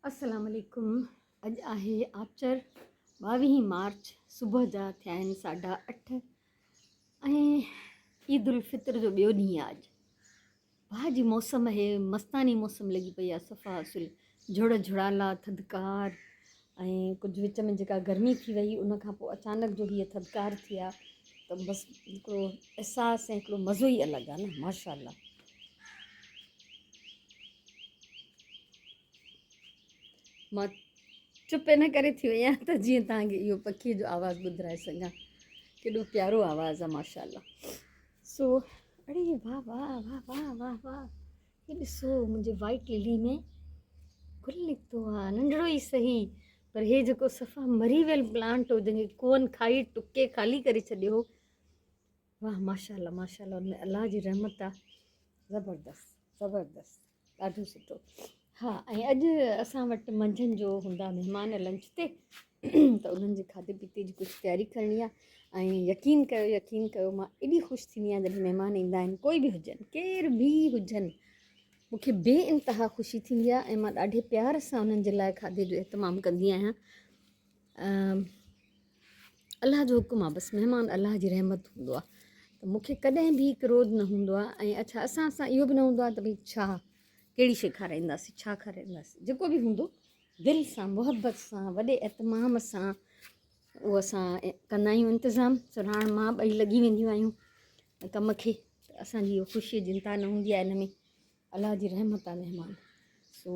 السلام عليڪم اڄ آهي آچر ٻاويهين مارچ صبح جا ٿيا آهن ساڍا اٺ ۽ عيد الفطر جو ٻيو ڏينهن آهي اڄ واهه جي موسم آهي مستاني موسم لڳي پئي آهي صفا اصل جھڙ جھڙالا ٿڌڪار ۽ ڪجهه وچ ۾ جيڪا گرمي ٿي وئي ان کان پوء اچانڪ جو هيء ٿڌڪار ٿي آهي ته بس هڪڙو احساس ۽ هڪڙو مزو ئي الڳ آهي نه ماشاء الله مان چپ ان ڪري ٿي وئي آهيان ته جيئن توهان کي اهو پکيء جو آواز ٻڌرائي سگهان. ڪيڏو پيارو آواز آهي ماشاء الله. سو اڙي واهه واهه واهه واهه واهه واهه هي ڏسو منهنجي وائيٽ للي ۾ گل نڪتو آهي ننڍڙو ئي سهي پر هي جيڪو صفا مري ويل پلانٽ هو جنهن کي ڪوئن کائي ٽڪي خالي ڪري ڇڏيو هو واهه ماشاء الله ماشاء الله ان ۾ الله جي رحمت آ زبردست زبردست ڏاڍو سٺو ها ۽ اڄ اسان وٽ منجهند جو هوندا مهمان لنچ تي ته انهن جي کاڌي پيتي جي ڪجهه تياري ڪرڻي آ ۽ يقين ڪيو يقين ڪيو مان ايڏي خوش ٿيندي آهيان جڏهن مهمان ايندا آهن ڪوئي به هجن ڪير به هجن مونکي بي انتها خوشي ٿيندي آهي ۽ مان ڏاڍي پيار سان انهن جي لاء کاڌي جو اهتمام ڪندي آهيان الله جو حڪم آهي بس مهمان الله جي رحمت هوندو آهي ته مون کي ڪڏهن به ڪروڌ نه هوندو آهي ۽ اڇا اسان سان اهو به نه هوندو آهي ته ڀئي ڇا ڪهڙي شيء کارائينداسين ڇا کارائينداسين جيڪو به هوندو دل سان محبت سان وڏي اهتمام سان اهو اسان ڪندا آهيون انتظام سرهاڻ مان ٻئي لڳي وينديون آهيون ڪم کي ته اسانجي اهو خوشيء جي انتها نه هوندي آهي ان ۾ الله جي رحمت آهي مهمان سو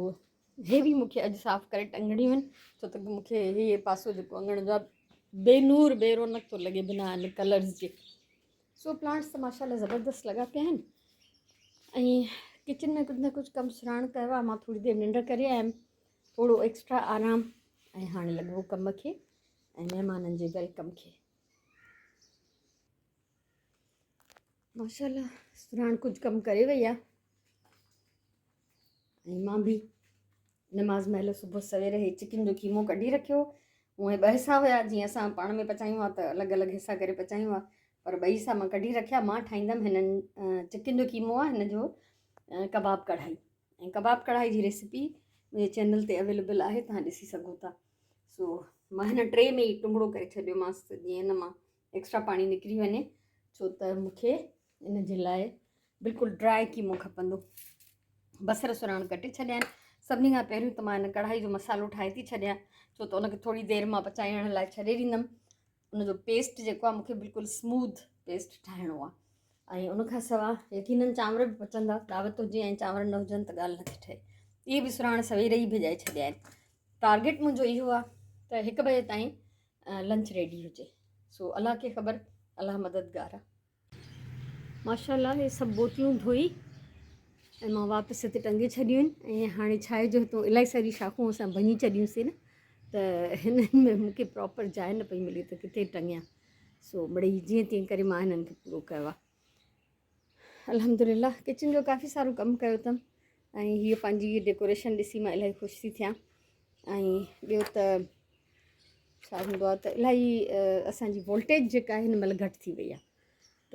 هي به مون کي اڄ صاف ڪري ٽنگڻيون آهن ڇو ته مون کي هي پاسو جيڪو اڱڻ جو آهي بي نور بي رونق ٿو لڳي بنا ان ڪلرز جي سو پلانٽس ته ماشاء الله زبردست لڳا پيا آهن ۽ ڪچن ۾ ڪجهه نه ڪجهه ڪم سراڻ ڪيو آهي مان ٿوري دير ننڊ ڪري آيم ٿورو ايڪسٽرا آرام ۽ هاڻي لڳبو ڪم کي ۽ مهمانن جي welcome کي ماشاء الله سراڻ ڪجهه ڪم ڪري وئي آهي ۽ مان به نماز مهل صبح سوير هي چڪن جو قيمو ڪڍي رکيو هونئن ٻه حصا هيا جيئن اسان پاڻ ۾ پچايون ها ته الڳ الڳ حصا ڪري پچايون ها پر ٻئي حصا مان ڪڍي رکيا مان ٺاهيندم هنن چڪن جو قيمو آهي هن جو ڪباب ڪڙهائي ۽ ڪباب ڪڙهائي جي ريسپي منهنجي چينل تي اويليبل آهي تهان ڏسي سگهو ٿا سو مان هن ٽري ۾ ئي ٽنگڙو ڪري ڇڏيومانس جيئن هن مان ايڪسٽرا پاڻي نڪري وڃي ڇو ته مونکي ان جي لاء بلڪل ڊرائي قيمو کپندو بصر سراڻ ڪٽي ڇڏيا آهن سڀني کان پهريون ته مان هن ڪڙهائي جو مصالحو ٺاهي ٿي ڇڏيان ڇو ته ان کي ٿوري دير مان پچائڻ لاء ڇڏي ڏيندم ان جو پيسٽ جيڪو آهي مونکي بلڪل سموٿ پيسٽ ٺاهڻو آهي ۽ ان کان سوا يقينن چانور به پچندا دعوت هجي ۽ چانور نه هجن ته ڳالهه نٿي ٺهي اهي به سراڻ سوير ئي ڀڄائي ڇڏيا آهن ٽارگيٽ منهنجو اهو آهي ته هڪ بجي تائين لنچ ريڊي هجي سو الله کي خبر الله مددگار آ. ماشاء الله هي سڀ بوتلون ڌوئي ۽ مان واپس هتي ٽنگي ڇڏيون آهن ۽ هاڻي ڇا آهي جو هتو الاهي ساري شاخون اسان ڀڃي ڇڏيون سي نه ته هنن ۾ مونکي پراپر جاء نه پئي ملي ته ڪٿي ٽنگيان سو مڙئي جيئن تيئن ڪري مان هنن کي پورو ڪيو آهي الحمدلله ڪچن جو ڪافي سارو ڪم ڪيو اٿم ۽ هيء پنهنجي ڊيڪوريشن ڏسي مان الاهي خوش ٿي ٿيان ۽ ٻيو ته ڇا هوندو آهي ته الاهي اسانجي وولٽيج جيڪا آهي هن مهل گهٽ ٿي وئي آهي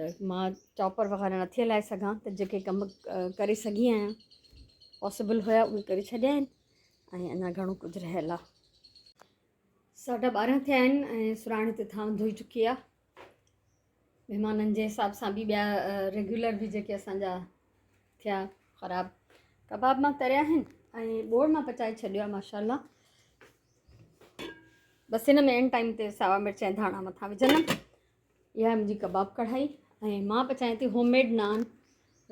ته مان چاپر وغيره نٿي هلائي سگهان ته جيڪي ڪم ڪري سگهي آهيان پاسبل هيا اهي ڪري ڇڏيا آهن ۽ اڃا گهڻو ڪجهه رهيل آهي ساڍا ٻارهن ٿيا آهن ۽ سراڻ هتي ٿانو ڌوئي چڪي آهي مهمانن جي حساب سان به ٻيا ريگيولر به جيڪي اسان جا ٿيا خراب ڪباب مان تريا آهن ۽ ٻوڙ مان پچائي ڇڏيو آهي ماشاء الله بس هن ۾ اينڊ ٽائيم تي ساوا مرچ ۽ ڌاڻا مٿان وجهندم اها منهنجي ڪباب ڪڙهائي ۽ مان پچايان ٿي هوم ميڊ نان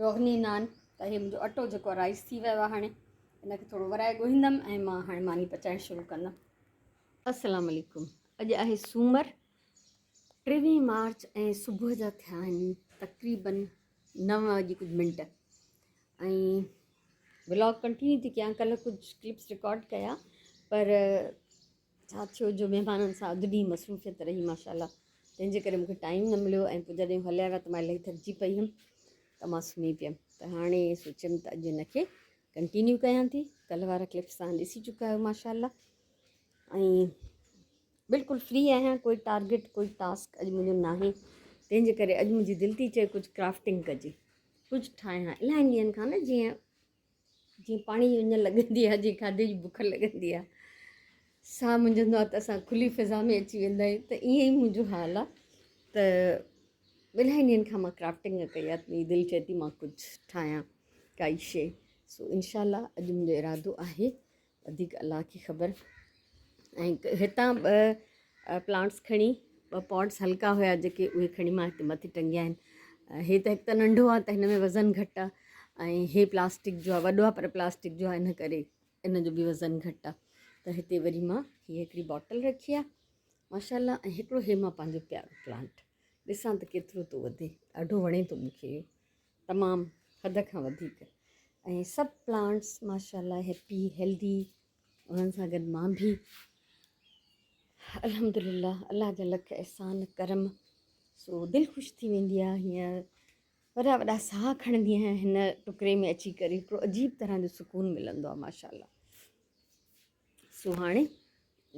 روغني نان ته هي منهنجو اٽو جيڪو رائس ٿي ويو آهي هاڻي ان کي ٿورو ورائي ڳوهيندم ۽ مان هاڻي ماني پچائڻ شروع ڪندم السلام عليڪم اڄ آهي سومر ٽيويهين مارچ ۽ صبح جا ٿيا آهن تقريبن نو وڄي ڪجهه منٽ ۽ ولاگ ڪنٽينيو ٿي ڪيان ڪلهه ڪجهه ڪلپس رڪارڊ ڪيا پر ڇا ٿيو جو مهمانن سان اڌ ڏينهن مصروفيت رهي ماشاء الله تنهن جي ڪري مونکي ٽائيم نه مليو ۽ پوء جڏهن هليا ويا ته مان الاهي ٿڪجي پئي هيم ته مان سمهي پيم ته هاڻي سوچيم ته اڄ هن کي ڪنٽينيو ڪيان ٿي ڪلهه وارا ڪلپس تان ڏسي چڪا آهيو ماشاء الله ۽ بلڪل فري آهيان ڪوئي ٽارگيٽ ڪوئي ٽاسڪ اڄ منهنجو ناهي تنهن جي ڪري اڄ منهنجي دل ٿي چئي ڪجهه ڪرافٽنگ ڪجي ڪجهه ٺاهيان الاهي ڏينهن کان نه جيئن جيئن پاڻي جي اڃ لڳندي آهي، جيئن کاڌي جي بک لڳندي آهي، ساهه منجهندو آهي ته اسان کلي فضا ۾ اچي ويندا آهيون ته ائين ئي منهنجو حال آهي ته الاهي ڏينهن کان مان ڪرافٽنگ نه ڪئي آهي، منهنجي دل چئي ٿي مان ڪجهه ٺاهيان ڪائي شيء. سو انشاء الله اڄ منهنجو ارادو آهي، وڌيڪ الله کي خبر. ۽ هتان ٻه پلانٽس کڻي، ٻه پاٽس هلڪا هيا جيڪي، اهي کڻي مان هتي مٿي ٽنگيا آهن. هي ته هڪ ته ننڍو آهي ته هن ۾ وزن گهٽ آهي، ۽ هي پلاسٽڪ جو آهي، وڏو آهي پر پلاسٽڪ جو آهي، ان ڪري ان جو به وزن گهٽ آهي. ته هتي وري مان هي هڪڙي باٽل رکي آهي ماشاء الله، ۽ هڪڙو هي مان پنهنجو پيارو پلانٽ ڏسان ته ڪيترو ٿو وڌي. ڏاڍو وڻي ٿو مون کي اهو تمام حد کان وڌيڪ، ۽ سڀ پلانٽس ماشاء الله هيپي هيلدي، انهن سان گڏ مان به الحمد لله، الله جا لک احسان ڪرم. سو دل خوش ٿي ويندي آهي، هيئن وڏا وڏا ساهه کڻندي آهيان هن ٽڪري ۾ اچي ڪري، هڪڙو عجيب طرح جو سڪون ملندو آهي ماشاء الله. سو هاڻي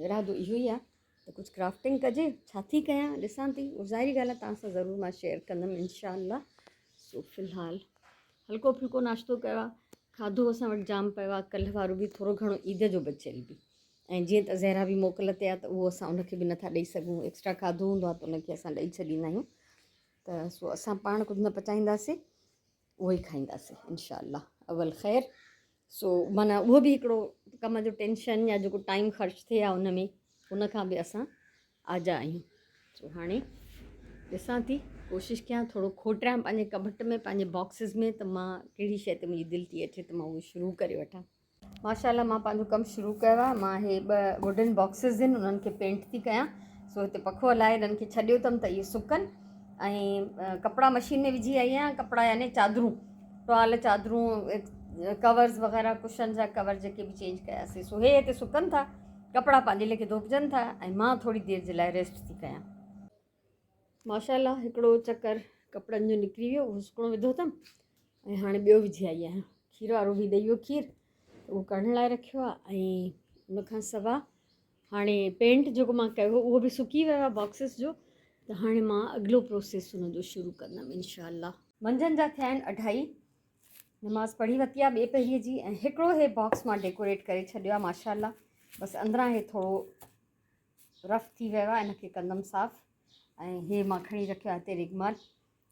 ارادو اهو ئي آهي ته ڪجهه ڪرافٽنگ ڪجي، ڇا ٿي ڪيان ڏسان ٿي، ظاهري ڳالهه آهي توهان سان ضرور مان شيئر ڪندم انشاء الله. سو في الحال هلڪو ڦلڪو ناشتو ڪيو آهي، کاڌو اسان وٽ جام پيو آهي، ڪلهه وارو به ٿورو گهڻو عيد جو بچيل به، ۽ جيئن ته زهرا به موڪل تي آهي ته اهو اسان ان کي به نٿا ڏئي سگهون، ايڪسٽرا کاڌو هوندو آهي ته ان کي اسان ڏئي ڇڏيندا آهيون، ته سو اسان پاڻ ڪجهه نه پچائينداسين، اهو ئي کائينداسين انشاء الله اول خير. سو معنيٰ اهو به هڪڙو ڪم جو ٽينشن يا جيڪو ٽائيم خرچ ٿئي ها ان ۾ ان کان به اسان آجا آهيون. سو هاڻي ڏسان ٿي، ڪوشش ڪيان ٿورو کوٽيان پنهنجي ڪٻٽ ۾ پنهنجي باڪسز ۾ ته مان ڪهڙي شيء تي منهنجي دل ٿي اچي ته مان اهو شروع ڪري وٺان. ماشاء الله مان پنهنجو ڪم شروع ڪيو آهي. مان هي ٻه ووڊن باڪسز آهن انهن کي پينٽ ٿي ڪيان. سو هتي پکو هلائي انهن کي ڇڏيو اٿم ته اهي سڪن، ۽ ڪپڙا مشين ۾ وجهي آئي آهيان، ڪپڙا يعني چادرون، ٽوال، چادرون، ڪورز وغيره، ڪشن جا ڪور جيڪي به چينج ڪياسي. سو هي هتي سڪن ٿا، ڪپڙا پنهنجي ليکي ڌوپجن ٿا، ۽ مان ٿوري دير جي لاء ريسٽ ٿي ڪيان. ماشاء الله هڪڙو چڪر ڪپڙن جو نڪري ويو، اهو سڪڻو وڌو اٿم، ۽ هاڻي ٻيو وجهي آئي آهيان. کير وارو به ڏئي ويو کير، اهو ڪڍڻ لاء رکيو آهي، ۽ ان کان سوا هاڻي پينٽ جيڪو مان ڪيو هو اهو به سڪي ويو آهي باڪسز جو، ته هاڻي مان اڳلو پروسيس ان جو شروع ڪندم انشاء الله. منجهند جا ٿيا آهن اڍائي، نماز پڙهي ورتي آهي ٻئي پهريء جي، ۽ هڪڙو هي باڪس مان ڊيڪوريٽ ڪري ڇڏيو آهي ماشاء الله. بس اندران هي ٿورو رف ٿي ويو آهي، ان کي ڪندم صاف. ۽ هي مان کڻي رکيو آهي هتي ريگمال،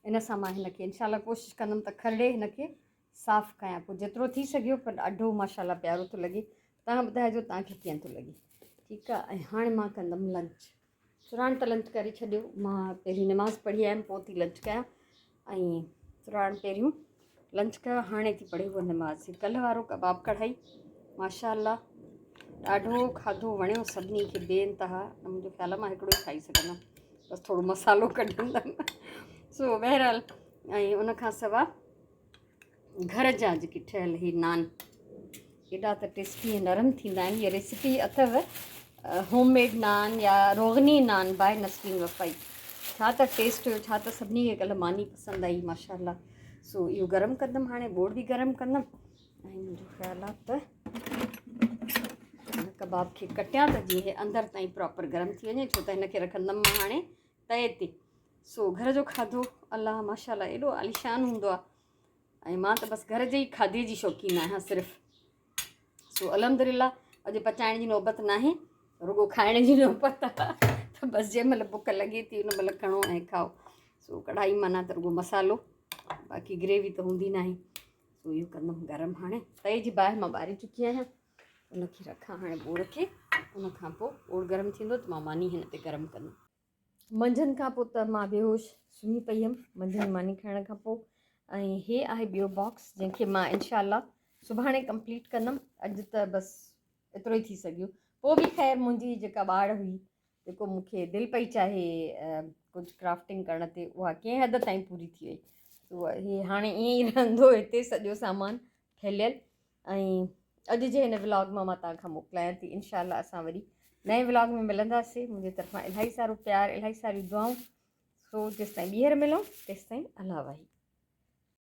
ان سان مان هن کي انشاء الله ڪوشش ڪندم ته کرڙي هن کي صاف ڪيان، پوء جيترو ٿي سگهيو. پر ڏاڍو ماشاء الله پيارو ٿو لڳي، توهان ٻڌائجو توهان کي ڪيئن ٿو لڳي. ٺيڪ آهي، ۽ هاڻي مان ڪندم لنچ. سراڻ ته لنچ ڪري ڇڏيو، مان پهرين نماز پڙهي آيم پوء ٿي لنچ ڪيان، ۽ سراڻ پهريون لنچ ڪيو، هاڻي ٿي پڙهي هو نماز. ڪلهه وارو ڪباب ڪڙهائي ماشاء الله ڏاڍو کاڌو وڻيو سڀني کي بي انتها. منهنجو خيال آهي مان هڪڙو ئي کائي سگهندم، بس ٿورو مصالحو ڪڍندم. سو بهرحال ۽ ان کان سوا گهر جا جيڪي ٺهيل هي نان ايڏا ته ٽيسٽي ۽ نرم ٿيندا آهن. هيء ريسيپي اٿو هوم ميڊ نان يا روغني نان باء نسرين وفائي. ڇا ته ٽيسٽ هيو، ڇا ته سڀني کي ڪلهه ماني پسند آئي ماشاء الله. سو اهو گرم ڪندم، هاڻي ٻوڙ به گرم ڪندم، ۽ منهنجو خيال آهي ته هن ڪباب کي ڪٽيان ته جيئن هي اندر تائين پراپر گرم ٿي وڃي، ڇو ته هن کي رکندم مان هاڻي تئي تي. سو گهر جو کاڌو الله ماشاء الله ايڏو عاليشان هوندو آهي، ۽ مان ته بس گهر جي ئي کاڌي جي شوقين آهيان صرف. سو الحمدلله اڄ پچائڻ جي نوبت ناهي، رڳو کائڻ جي نوبت آهي، ته بس جنهن مهل بک لڳي ٿي ان مهل کڻو ۽ کائو. سو ڪڙهائي معنيٰ ته رڳو مصالحو، باقي گريوي ته هوندي ناهي. سو اهو ڪندم گرم. هاڻي تئي جي باهه مان ٻاري چڪي آهيان، ان کي رکان هاڻي ٻوڙ کي، ان کان پوء ٻوڙ گرم ٿيندو ته مان ماني هن تي گرم ڪندم. منجهند کان پوء ته مان بيهوش سمهي پئي هيم منجهند ماني کائڻ کان پوء. ۽ هي آهي ٻيو باڪس جنهن کي مان انشاء الله سڀاڻي ڪمپليٽ ڪندم، اڄ ته بس ايترو ئي ٿي سگهيو. پوء به خير منهنجي جيڪا ٻاڙ هئي، جيڪو مون کي دل پئي چاهي ڪجهه ڪرافٽنگ ڪرڻ تي، اها ڪنهن حد تائين پوري ٿي وئي. سو هي هاڻي ائين ئي رهندو هتي سڄو سامان ڦهليل. ۽ اڄ جي هن ولاگ مان مان توهان کان موڪلايان ٿي. انشاء الله اسان وري نئين ولاگ ۾ ملنداسين. منهنجي طرفان الاهي سارو پيار، الاهي ساريون دعائون. سو جيستائين ٻيهر ملون تيستائين الله واهي.